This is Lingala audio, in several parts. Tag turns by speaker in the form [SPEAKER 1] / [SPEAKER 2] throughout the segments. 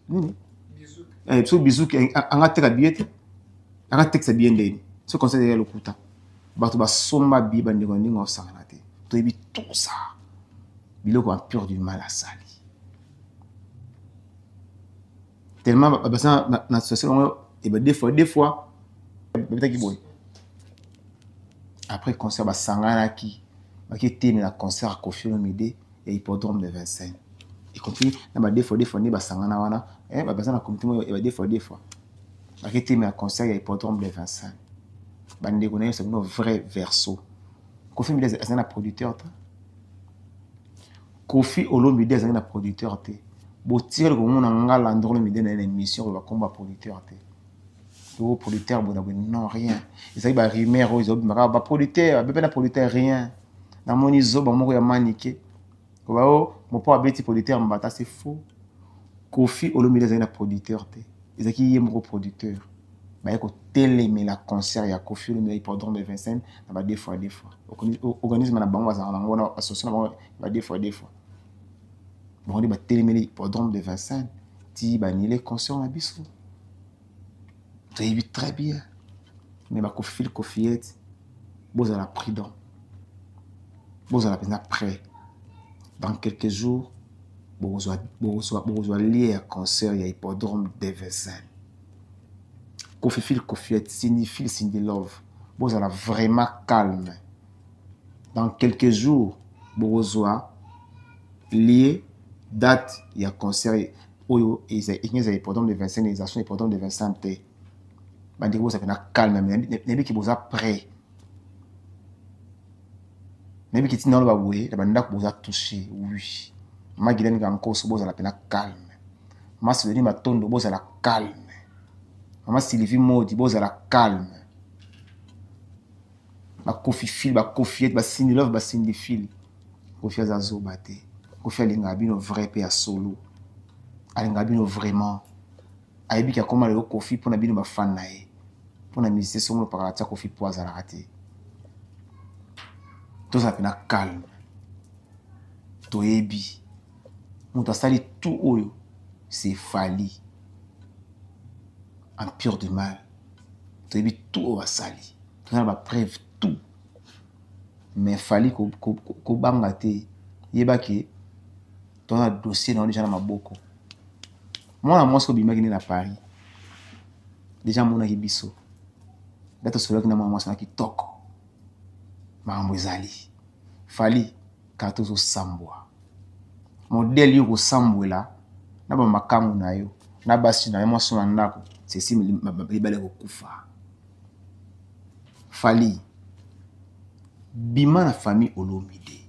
[SPEAKER 1] nini eh, so bizuki eh, anga teka billet te, anga tekisa billet ndeni so concert ya lokuta. Bato basomba billet, bandeko na ndenge osangana te, toyebi tout ça, biloko empire du mal asali tellement baza na situation yango eba deux fois deux fois babetaki boye. Après concert basanganaki, baketemi na concert ya Koffi Olomide ya hippodrome de Vincennes, y compris na ba deux fois deux fois nde basangana wana, eh, baza na comité moko ya ba deux fois deux fois, baketemi na concert ya hippodrome de Vincennes. Bandeko na ye bino vrai verso, Koffi Olomide azali na producteur te. Koffi Olomide azali na producteur te. Botikali komona nga Landry Olomide na ye na émission koloba kombo ya producteur te. To producteur boye na boye, non, rien. Ezali ba rumeur oyo ezobima kaka ba producteur bebe na producteur, rien. Namoni zoba moko ya manike koba o mopo abeti producteur mbata, c'est faux. Koffi Olomide azali na producteur te, ezalaki ye moko producteur. Baye kotelemela concert ya Koffi Olomide hippodrome de Vincennes na ba deux fois deux fois. Organisme na bango bazalaka nango wana, association na bango ba deux fois deux fois, bango nde batelemeli hippodrome de Vincennes ti banile concert na biso. Toyebi très bien, mais bakofil Kofiette, bozala prudent, bozala mpenza prêt. Dans quelques jours bokozwa lie ya concert ya hippodrome de Vincennes. Kofifil Kofiette, Cindy Phil, Cindy Love, bozala vraiment calme. Dans quelques jours bokozwa lie date ya concert oyo ekingi ezala hippodrome de Vincennes, ezala so hippodrome de Vincennes te. Bandeko, bozala mpena calme, nayebiki boza prêt, nayebiki ntina oloba boye na bandako boza touché. Oui, Magilani Kankoso, bozala mpena calme. Masiloni Matondo, bozala calme. Mama Sylvie Modi, bozala calme. Bakofifile, bakofiete, basindilove, basindifile, Kofi aza zoba te. Kofi alingaka bino vrai mpe ya solo, alingaka bino vraiment. Ayebiki akoma lelo Kofi mpona bino bafan na ye, mpona musicien songolo pakaka tia Kofi po azalaka te. Tozala mpena calme, toyebi moto asali tout oyo, c'est Fally, empire du mal. Toyebi tout oyo asali, toza na bapreuve tout. Mais Fally, kobanga te, yebaki toza na dossier na yo deja na maboko. Mwana mwasi obimaki nde na Paris deja, amonaki biso da, tosololaki na mwana mwasi na kitoko. Makambo ezali, Fally, kaka tozosambwa modele yo kosambwela na bamakangu na yo na basi na yo, mwasi na ndako sesi libala ekokufa. Fally, bima na famille Olomide,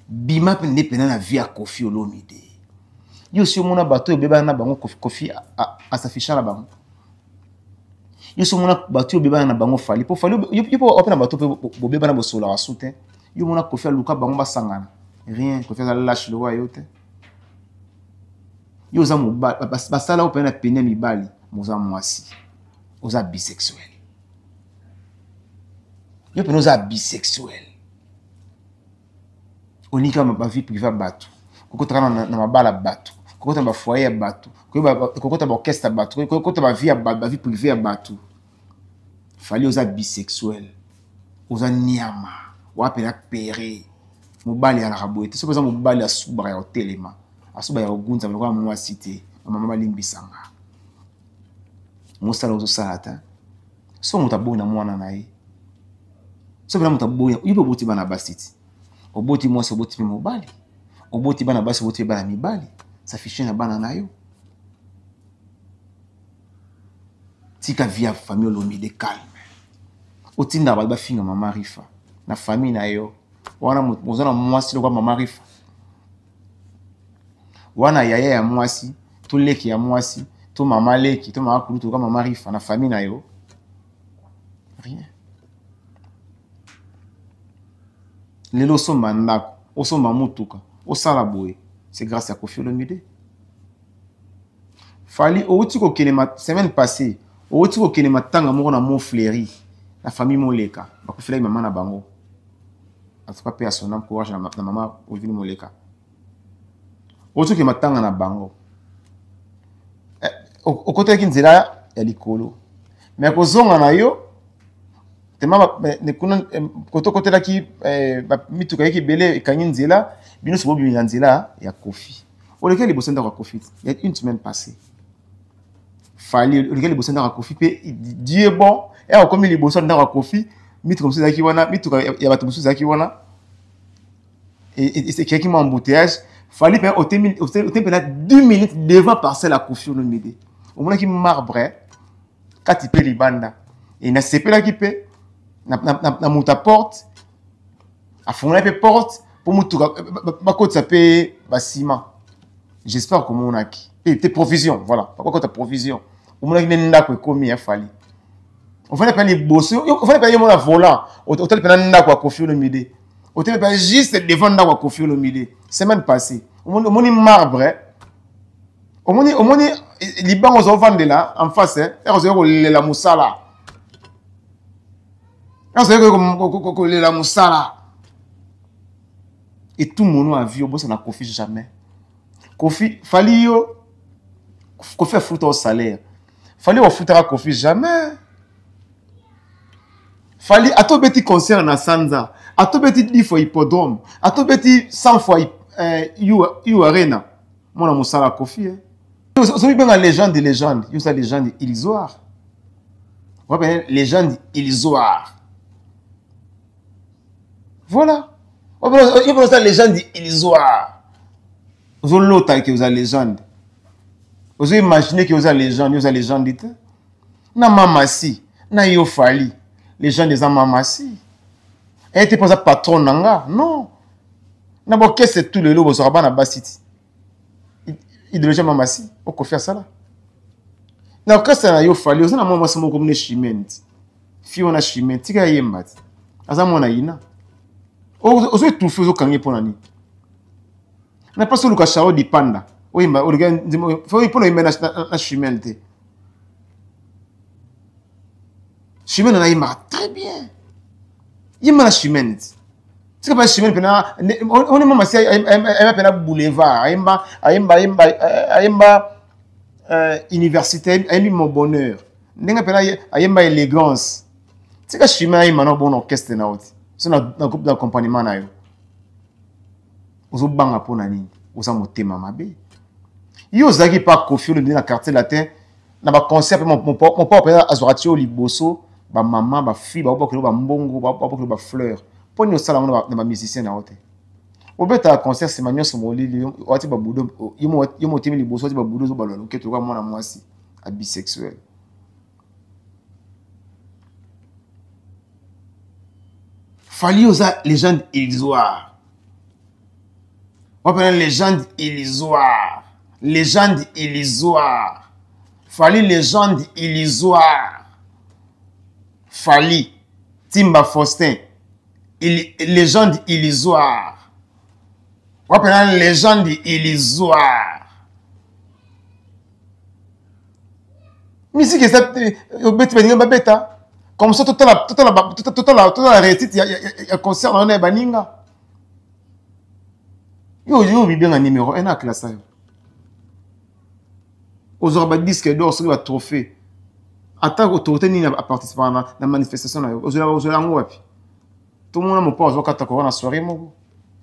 [SPEAKER 1] bima mpe nde mpena na vie ya Koffi Olomide. Yo si omona bato oyo obebana na bango, Koffi asafisha na bango. Yo si omona bato oyo obebana na bango, Fally, mpo Fally yo mpo ope na bato mpe bobebana, bosolaka su te. Yo omona Koffi aluka bango basangana? Rien. Koffi aza lâche lokola yo te. Yo oza mobali, basala yo mpena na pene ya mibali, moza mwasi, oza bisexuel. Yo mpena oza bisexuel, onika bavie privé ya bato, kokotaka na mabala bato, kokota na bafoyer ya bato, kokota baorchestre ya bato, kokota bavie ya bavie privé ya bato. Fally, oza bisexuel, oza niama wapela pere. Mobali alaka boye te. Soki oza mobali, asubaka ya kotelema, asuba ya kogunza lokola mwasi te. Bamama balimbisanga, mosala ozosala te. So moto aboyi na mwana na ye, so mpena moto aboyi yo mpe oboti bana basi ti, oboti mwasi, oboti mpe mobali, oboti bana basi, oboti mpe bana mibali, s'affiche na bana na yo. Tika vie ya famille Olomide calme. Otindaka bato bafinga mama Rifa na famille na yo wana, oza na mwasi lokola mama Rifa wana, yaya ya mwasi to leki ya mwasi to mama leki to mama kulutu lokola mama Rifa na famille na yo, rien. Lelo osomba ndako, osomba motuka, osala boye, c'est grâce ya Koffi Olomide. Fally, outi kokende semaine passée, outi kokende matanga moko na Mont Fleury na famille Moleka, bakufelaki mama na bango. En tout cas, paix à son âme, courage na mama Olivine Moleka. Outi kokende matanga na bango. Okotelaki nzela ya likolo, mais kozonga na yo tema kuna kote okotelaki, mituka yaki ebele, ekangi nzela, bino soki bobimela nzela ya Kofi. Oleki liboso ndako ya Kofi il y a une semaine passée. Fally, oleki liboso ndako ya Kofi mpe Dieu bon e okomi liboso ndako ya Kofi, mituka mosusu ezalaki wana, mituka ya bato mosusu ezalaki wana, ekeyaki mwa embouteillage. Fally mpe otemi mpena 10 minutes devant parcelle ya Kofi Olomide. Omonaki marbre kati mpe libanda. E nasepelaki mpe na moto ya porte afungolaki mpe porte mpo motuka bakotisa mpe basima. J'espère komonaki te provision, voilà, bakokota provision. Omonaki nde ndako ekomi ya Fally. Ofandi mpe liboso, ofandi mpe yo mona volant, otali mpe na ndako ya Kofi Olomide, otali mpe juste devant ndako ya Kofi Olomide. Semaine passée omoni marbre, omoni libango ozovandela en face ere ozali kolela mosala, ozali kolela mosala. Et tout mono a vu obosana Kofi jamais. Kofi, Fally, yo Kofi afuta o salaire. Fally ofutaka Kofi jamais. Fally ata obeti concert na sanza, ata obeti 10 fois hippodrome, ata obeti 100 fois U Arena, mwana mosala Kofi, eh. Ozomi benga légende, légende, yo oza légende illusoire. Wapene légende illusoire, voilà. Yo mpona oza légende illusoire. Ozolota ke oza légende, ozoimagine ke oza légende, yo oza légende te. Na mamasi na yo Fally, légende eza mamasi eye te mpo aza patron na nga. Non, na bokese tu lelo bozwaka bana basi ti idéologie ya mamasi okofi asala na orchestre na yo. Fally, oza na mwa mwasi moko mone Chimene ti fi wana Chimene, tika yemba ti aza mwana yina. Ozo étouffe, ozokangi mpo na nini? Na mpasi oluka Charo Dipanda oyemba, oluka mpona oyemba na Chimene te. Chimene nayembaka très bien, yemba na Chimene ti tika mpe Chimene mpena oni mama si ayemba mpena boulevard, ayemba ayemba ayemba ayemba université, ayembi mon bonheur ndenge mpena ayemba élégance. Tika Chimene ayemba na bon orchestre na yo ti so na groupe d'accompagnement na yo. Ozobanga mpo na nini? Oza motema mabe. Yo ozalaki pa Kofi Olomide na Quartier Latin na baconcert mpe mopao mpenza azwaka ti yo liboso, bamama, bafille babokelo bambongo, babokelo bafleur. Mpo nini osala yango na bamusicien na yo te? Obetaka concert, nsima nyonso molili, wati babudo, yo motemi liboso, wati babudo, ozobalola loketo lokola mwana mwasi abisexuel. Fally, oza légende illusoire. Wapena légende illusoire, légende illusoire. Fally, légende illusoire. Fally Timba Faustin, légende illusoire. Wapena légende illusoire. Musique eza obeti, baninga babeta comme ça, totala totala totala totala réussite ya concert na yo na ya baninga. Yo bibenga numéro 1 na classe yo, ozwaka badisque d'or soki batrophée, ata autorité nini aparticipaka na manifestation na yo, ozwela yango wapi? Tomona mopo azwa 4 kora na soirée moko,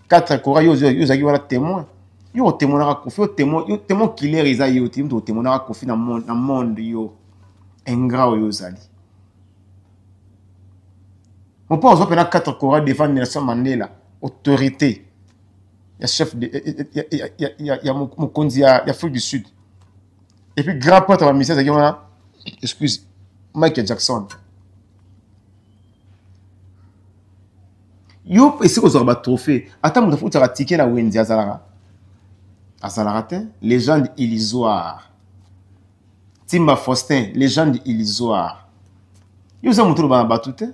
[SPEAKER 1] 4 kora. Yo ozalaki wana témoin. Yo otémoinaka Kofi, yo témoin killer eza yo te. Moto otémoinaka Kofi na monde, yo ingrat oyo ozali. Mopo azwa mpena 4 kora devant Nelson Mandela, autorité ya chef ya mokonzi ya Afrique du Sud, et puis grand prêtre ya bamisia azalaki wana, excuse, Michael Jackson. Yo esika ozwaka batrophée, ata moto afutaka ticket na wenze azalaka te. Légende illusoire, Timba Faustin, légende illusoire. Yo oza moto oloba na bato te,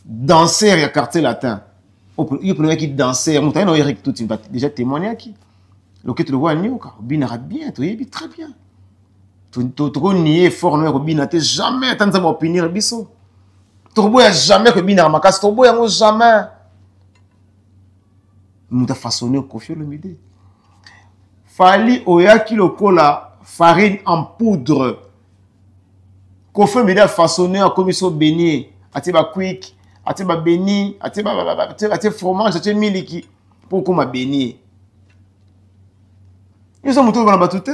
[SPEAKER 1] danser ya Quartier Latin. Yo mpena oyaki danser, moto aye na Eric Tuti déjà témoignaki loketo lokola nioka, obinaka bien, toyebi très bien. Tokonie effort no ya kobina te jamais. Ata Nzambe aopinir biso, tokoboya jamais kobinaka makasi, tokoboya yango jamais. Moto afaçonne Kofi Olomide. Fally, oyaki lokola Farine en poudre. Koffi Olomide a façonné akomi so beignet, atie ba quick, atie ba beni, atie ba atie fromage, atie miliki pour okoma beignet. Yo oza moto oloba na bato te.